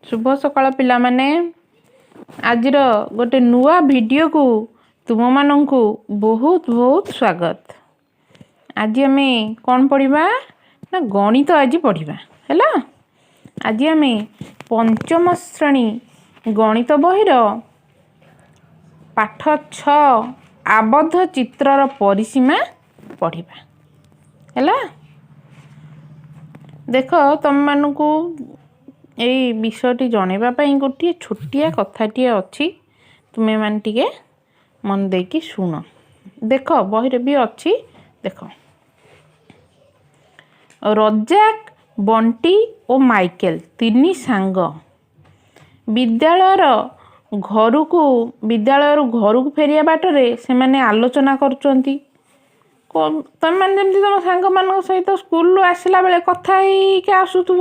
ଶୁଭ ସକାଳ ପିଲାମାନେ। ଆଜିର ଗୋଟେ ନୂଆ ଭିଡ଼ିଓକୁ ତୁମମାନଙ୍କୁ ବହୁତ ବହୁତ ସ୍ୱାଗତ। ଆଜି ଆମେ କ'ଣ ପଢ଼ିବା ନା ଗଣିତ ଆଜି ପଢ଼ିବା। ହେଲା, ଆଜି ଆମେ ପଞ୍ଚମ ଶ୍ରେଣୀ ଗଣିତ ବହିର ପାଠ 6 ଆବଦ୍ଧ ଚିତ୍ରର ପରିସୀମା ପଢ଼ିବା। ହେଲା, ଦେଖ, ତୁମମାନଙ୍କୁ ଏଇ ବିଷୟଟି ଜଣାଇବା ପାଇଁ ଗୋଟିଏ ଛୋଟିଆ କଥାଟିଏ ଅଛି। ତୁମେମାନେ ଟିକେ ମନ ଦେଇକି ଶୁଣ। ଦେଖ, ବହିରେ ବି ଅଛି। ଦେଖ, ରଜାକ, ବଣ୍ଟି ଓ ମାଇକେଲ ତିନି ସାଙ୍ଗ ବିଦ୍ୟାଳୟରୁ ଘରକୁ ଫେରିବା ବାଟରେ ସେମାନେ ଆଲୋଚନା କରୁଛନ୍ତି। ତମେମାନେ ଯେମିତି ତମ ସାଙ୍ଗମାନଙ୍କ ସହିତ ସ୍କୁଲରୁ ଆସିଲା ବେଳେ କଥା ହେଇକି ଆସୁଥିବ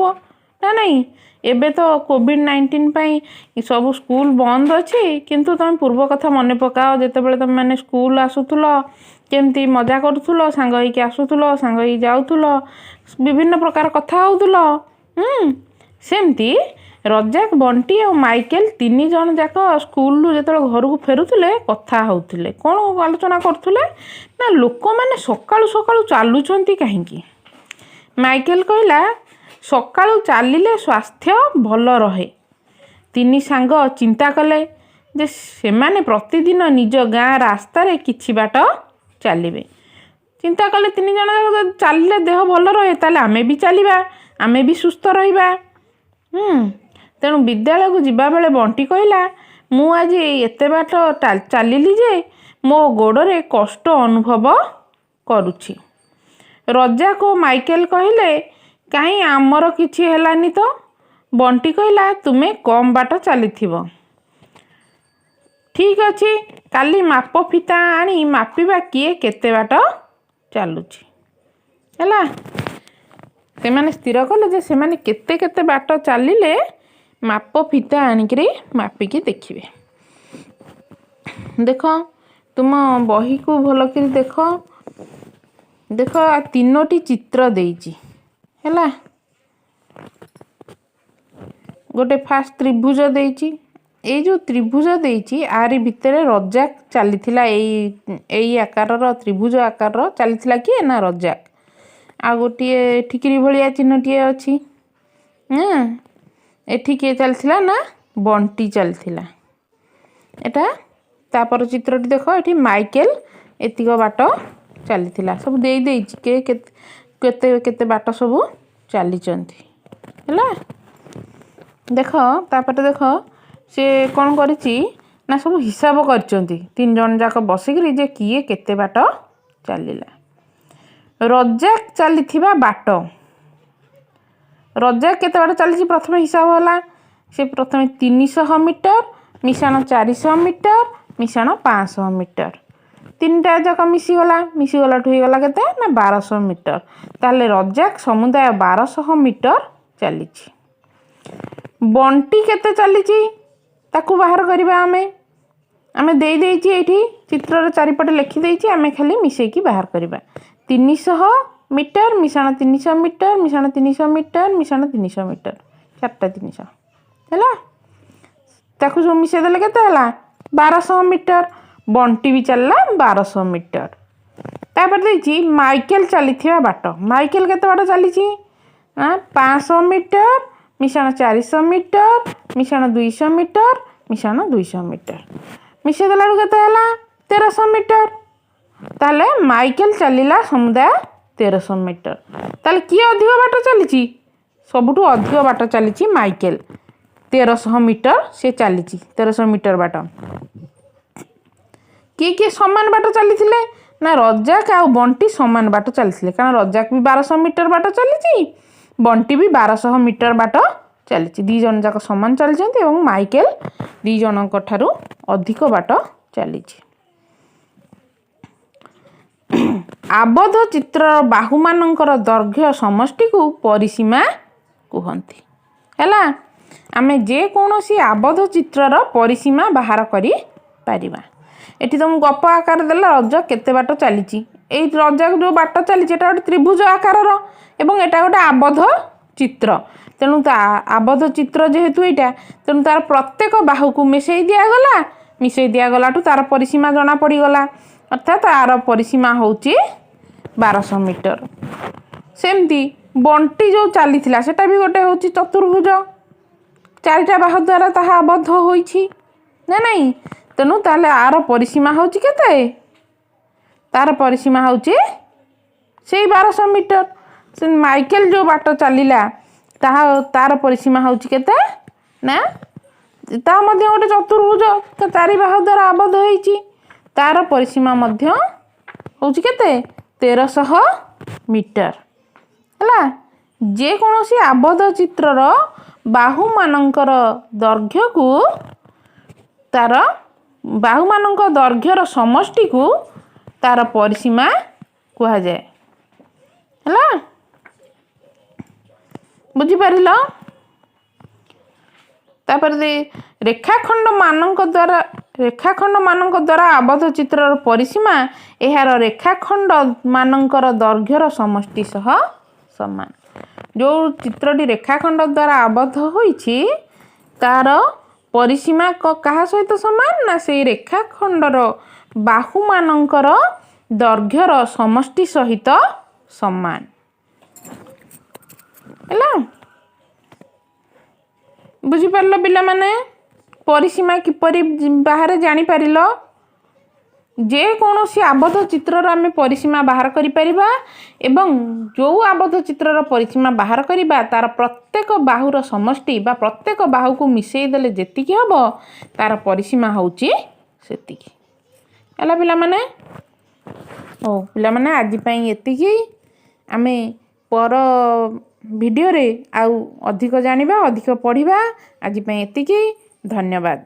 ନା ନାଇଁ? ଏବେ ତ କୋଭିଡ଼-19 ପାଇଁ ସବୁ ସ୍କୁଲ ବନ୍ଦ ଅଛି, କିନ୍ତୁ ତମେ ପୂର୍ବ କଥା ମନେ ପକାଅ। ଯେତେବେଳେ ତମେମାନେ ସ୍କୁଲ ଆସୁଥିଲ, କେମିତି ମଜା କରୁଥିଲ, ସାଙ୍ଗ ହେଇକି ଆସୁଥିଲ, ସାଙ୍ଗ ହେଇକି ଯାଉଥିଲ, ବିଭିନ୍ନ ପ୍ରକାର କଥା ହେଉଥିଲ। ସେମିତି ରଜାକ, ବଣ୍ଟି ଆଉ ମାଇକେଲ ତିନି ଜଣ ଯାକ ସ୍କୁଲରୁ ଯେତେବେଳେ ଘରକୁ ଫେରୁଥିଲେ, କଥା ହେଉଥିଲେ। କ'ଣ ଆଲୋଚନା କରୁଥିଲେ ନା ଲୋକମାନେ ସକାଳୁ ସକାଳୁ ଚାଲୁଛନ୍ତି କାହିଁକି? ମାଇକେଲ କହିଲା, ସକାଳୁ ଚାଲିଲେ ସ୍ୱାସ୍ଥ୍ୟ ଭଲ ରହେ। ତିନି ସାଙ୍ଗ ଚିନ୍ତା କଲେ ଯେ ସେମାନେ ପ୍ରତିଦିନ ନିଜ ଗାଁ ରାସ୍ତାରେ କିଛି ବାଟ ଚାଲିବେ। ଚିନ୍ତା କଲେ ତିନି ଜଣ ଯାକ, ଯଦି ଚାଲିଲେ ଦେହ ଭଲ ରହେ, ତାହେଲେ ଆମେ ବି ଚାଲିବା, ଆମେ ବି ସୁସ୍ଥ ରହିବା। ତେଣୁ ବିଦ୍ୟାଳୟକୁ ଯିବାବେଳେ ବଣ୍ଟି କହିଲା, ମୁଁ ଆଜି ଏତେ ବାଟ ଚାଲିଲି ଯେ ମୋ ଗୋଡ଼ରେ କଷ୍ଟ ଅନୁଭବ କରୁଛି। ରଜାକ ଓ ମାଇକେଲ କହିଲେ, କାହିଁ, ଆମର କିଛି ହେଲାନି ତ? ବଣ୍ଟି କହିଲା, ତୁମେ କମ୍ ବାଟ ଚାଲିଥିବ। ଠିକ୍ ଅଛି, କାଲି ମାପ ଫିତା ଆଣି ମାପିବା କିଏ କେତେ ବାଟ ଚାଲୁଛି। ହେଲା, ସେମାନେ ସ୍ଥିର କଲେ ଯେ ସେମାନେ କେତେ କେତେ ବାଟ ଚାଲିଲେ, ମାପ ଫିତା ଆଣିକିରି ମାପିକି ଦେଖିବେ। ଦେଖ, ତୁମ ବହିକୁ ଭଲକିରି ଦେଖ। ଦେଖ, ତିନୋଟି ଚିତ୍ର ଦେଇଛି। ହେଲା, ଗୋଟେ ଫାଷ୍ଟ ତ୍ରିଭୁଜ ଦେଇଛି। ଏଇ ଯେଉଁ ତ୍ରିଭୁଜ ଦେଇଛି, ଆରି ଭିତରେ ରଜାକ ଚାଲିଥିଲା। ଏଇ ଆକାରର, ତ୍ରିଭୁଜ ଆକାରର ଚାଲିଥିଲା କିଏ ନା ରଜାକ। ଆଉ ଗୋଟିଏ ଠିକିରି ଭଳିଆ ଚିହ୍ନଟିଏ ଅଛି। ଏଠି କିଏ ଚାଲିଥିଲା ନା ବଣ୍ଟି ଚାଲିଥିଲା। ଏଟା ତାପର ଚିତ୍ରଟି ଦେଖ, ଏଠି ମାଇକେଲ ଏତିକ ବାଟ ଚାଲିଥିଲା। ସବୁ ଦେଇ ଦେଇଛି, କିଏ କେତେ କେତେ ବାଟ ସବୁ ଚାଲିଛନ୍ତି। ହେଲା, ଦେଖ, ତାପରେ ଦେଖ, ସେ କ'ଣ କରିଛି ନା ସବୁ ହିସାବ କରିଛନ୍ତି ତିନି ଜଣ ଯାକ ବସିକିରି ଯେ କିଏ କେତେ ବାଟ ଚାଲିଲା। ରଜାକ ଚାଲିଥିବା ବାଟ, ରଜାକ କେତେ ବାଟ ଚାଲିଛି ପ୍ରଥମେ ହିସାବ ହେଲା। ସେ ପ୍ରଥମେ 300 ମିଟର ମିଶାଣ 400 ମିଟର ମିଶାଣ 500 ମିଟର, ତିନିଟା ଯାକ ମିଶିଗଲା। ମିଶିଗଲାଠୁ ହେଇଗଲା କେତେ ନା 1200 ମିଟର। ତାହେଲେ ରଜାକ ସମୁଦାୟ 1200 ମିଟର ଚାଲିଛି। ବଣ୍ଟି କେତେ ଚାଲିଛି, ତାକୁ ବାହାର କରିବା ଆମେ। ଆମେ ଦେଇଦେଇଛି ଏଇଠି, ଚିତ୍ରର ଚାରିପଟେ ଲେଖିଦେଇଛି, ଆମେ ଖାଲି ମିଶେଇକି ବାହାର କରିବା। 300 ମିଟର ମିଶାଣ 300 ମିଟର ମିଶାଣ 300 ମିଟର ମିଶାଣ 300 ମିଟର, ଚାରିଟା 300 ହେଲା। ତାକୁ ସବୁ ମିଶାଇ ଦେଲେ କେତେ ହେଲା? 1200 ମିଟର। ବଣ୍ଟି ବି ଚାଲିଲା 1200 ମିଟର। ତାପରେ ଦେଇଛି ମାଇକେଲ ଚାଲିଥିବା ବାଟ। ମାଇକେଲ କେତେ ବାଟ ଚାଲିଛି ନା 500 ମିଟର ମିଶାଣ 400 ମିଟର ମିଶାଣ 200 ମିଟର ମିଶାଣ 200 ମିଟର। ମିଶାଇ ଦେଲା ବେଳକୁ କେତେ ହେଲା? 1300 ମିଟର। ତାହେଲେ ମାଇକେଲ ଚାଲିଲା ସମୁଦାୟ 1300 ମିଟର। ତାହେଲେ କିଏ ଅଧିକ ବାଟ ଚାଲିଛି? ସବୁଠୁ ଅଧିକ ବାଟ ଚାଲିଛି ମାଇକେଲ। 1300 ମିଟର ସେ ଚାଲିଛି, 1300 ମିଟର ବାଟ। କିଏ କିଏ ସମାନ ବାଟ ଚାଲିଥିଲେ ନା ରଜାକ ଆଉ ବଣ୍ଟି ସମାନ ବାଟ ଚାଲିଥିଲେ। କାରଣ ରଜାକ ବି 1200 ମିଟର ବାଟ ଚାଲିଛି, ବଣ୍ଟି ବି 1200 ମିଟର ବାଟ ଚାଲିଛି। ଦୁଇ ଜଣ ଯାକ ସମାନ ଚାଲିଛନ୍ତି ଏବଂ ମାଇକେଲ ଦୁଇ ଜଣଙ୍କ ଠାରୁ ଅଧିକ ବାଟ ଚାଲିଛି। ଆବଦ୍ଧ ଚିତ୍ରର ବାହୁମାନଙ୍କର ଦୈର୍ଘ୍ୟ ସମଷ୍ଟିକୁ ପରିସୀମା କୁହନ୍ତି। ହେଲା, ଆମେ ଯେକୌଣସି ଆବଦ୍ଧ ଚିତ୍ରର ପରିସୀମା ବାହାର କରିପାରିବା। ଏଠି ତ ମୁଁ ଗପ ଆକାର ଦେଲା, ରଜ କେତେ ବାଟ ଚାଲିଛି। ଏଇ ରଜ ଯେଉଁ ବାଟ ଚାଲିଛି, ଏଟା ଗୋଟେ ତ୍ରିଭୁଜ ଆକାରର ଏବଂ ଏଟା ଗୋଟେ ଆବଦ୍ଧ ଚିତ୍ର। ତେଣୁ ତା ଆବଦ୍ଧ ଚିତ୍ର ଯେହେତୁ ଏଇଟା, ତେଣୁ ତାର ପ୍ରତ୍ୟେକ ବାହୁକୁ ମିଶାଇ ଦିଆଗଲା। ମିଶାଇ ଦିଆଗଲାଠୁ ତାର ପରିସୀମା ଜଣା ପଡ଼ିଗଲା, ଅର୍ଥାତ୍ ତାର ପରିସୀମା ହେଉଛି 1200 ମିଟର। ସେମିତି ବଣ୍ଟି ଯେଉଁ ଚାଲିଥିଲା, ସେଟା ବି ଗୋଟେ ହେଉଛି ଚତୁର୍ଭୁଜ। ଚାରିଟା ବାହୁ ଦ୍ୱାରା ତାହା ଆବଦ୍ଧ ହୋଇଛି ନା ନାଇଁ? ତେଣୁ ତାହେଲେ ଆର ପରିସୀମା ହେଉଛି କେତେ? ତାର ପରିସୀମା ହେଉଛି ସେଇ 1200 ମିଟର। ସେ ମାଇକେଲ ଯେଉଁ ବାଟ ଚାଲିଲା, ତାହା ତାର ପରିସୀମା ହେଉଛି କେତେ ନା, ତାହା ମଧ୍ୟ ଗୋଟେ ଚତୁର୍ଭୁଜ, ଚାରି ବାହୁ ଦ୍ୱାରା ଆବଦ୍ଧ ହେଇଛି। ତାର ପରିସୀମା ମଧ୍ୟ ହେଉଛି କେତେ? 1300 ମିଟର। ହେଲା, ଯେକୌଣସି ଆବଦ୍ଧ ଚିତ୍ରର ବାହୁମାନଙ୍କର ଦୈର୍ଘ୍ୟକୁ, ତାର ବାହୁମାନଙ୍କ ଦୈର୍ଘ୍ୟର ସମଷ୍ଟିକୁ ତାର ପରିସୀମା କୁହାଯାଏ। ହେଲା, ବୁଝିପାରିଲ? ତାପରେ ରେଖାଖଣ୍ଡ ମାନଙ୍କ ଦ୍ୱାରା ଆବଦ୍ଧ ଚିତ୍ରର ପରିସୀମା ଏହାର ରେଖାଖଣ୍ଡ ମାନଙ୍କର ଦୈର୍ଘ୍ୟର ସମଷ୍ଟି ସହ ସମାନ। ଯେଉଁ ଚିତ୍ରଟି ରେଖାଖଣ୍ଡ ଦ୍ୱାରା ଆବଦ୍ଧ ହୋଇଛି, ତାର ପରିସୀମା କାହା ସହିତ ସମାନ ନା, ସେଇ ରେଖାଖଣ୍ଡର ବାହୁମାନଙ୍କର ଦୈର୍ଘ୍ୟର ସମଷ୍ଟି ସହିତ ସମାନ। ହେଲା, ବୁଝିପାରିଲ ପିଲାମାନେ? ପରିସୀମା କିପରି ବାହାରେ ଜାଣିପାରିଲ? ଯେକୌଣସି ଆବଦ୍ଧ ଚିତ୍ରର ଆମେ ପରିସୀମା ବାହାର କରିପାରିବା ଏବଂ ଯେଉଁ ଆବଦ୍ଧ ଚିତ୍ରର ପରିସୀମା ବାହାର କରିବା, ତାର ପ୍ରତ୍ୟେକ ବାହୁର ସମଷ୍ଟି ବା ପ୍ରତ୍ୟେକ ବାହୁକୁ ମିଶାଇ ଦେଲେ ଯେତିକି ହେବ, ତାର ପରିସୀମା ହେଉଛି ସେତିକି। ହେଲା ପିଲାମାନେ? ହଉ ପିଲାମାନେ, ଆଜି ପାଇଁ ଏତିକି। ଆମେ ପର ଭିଡ଼ିଓରେ ଆଉ ଅଧିକ ଜାଣିବା, ଅଧିକ ପଢ଼ିବା। ଆଜି ପାଇଁ ଏତିକି, ଧନ୍ୟବାଦ।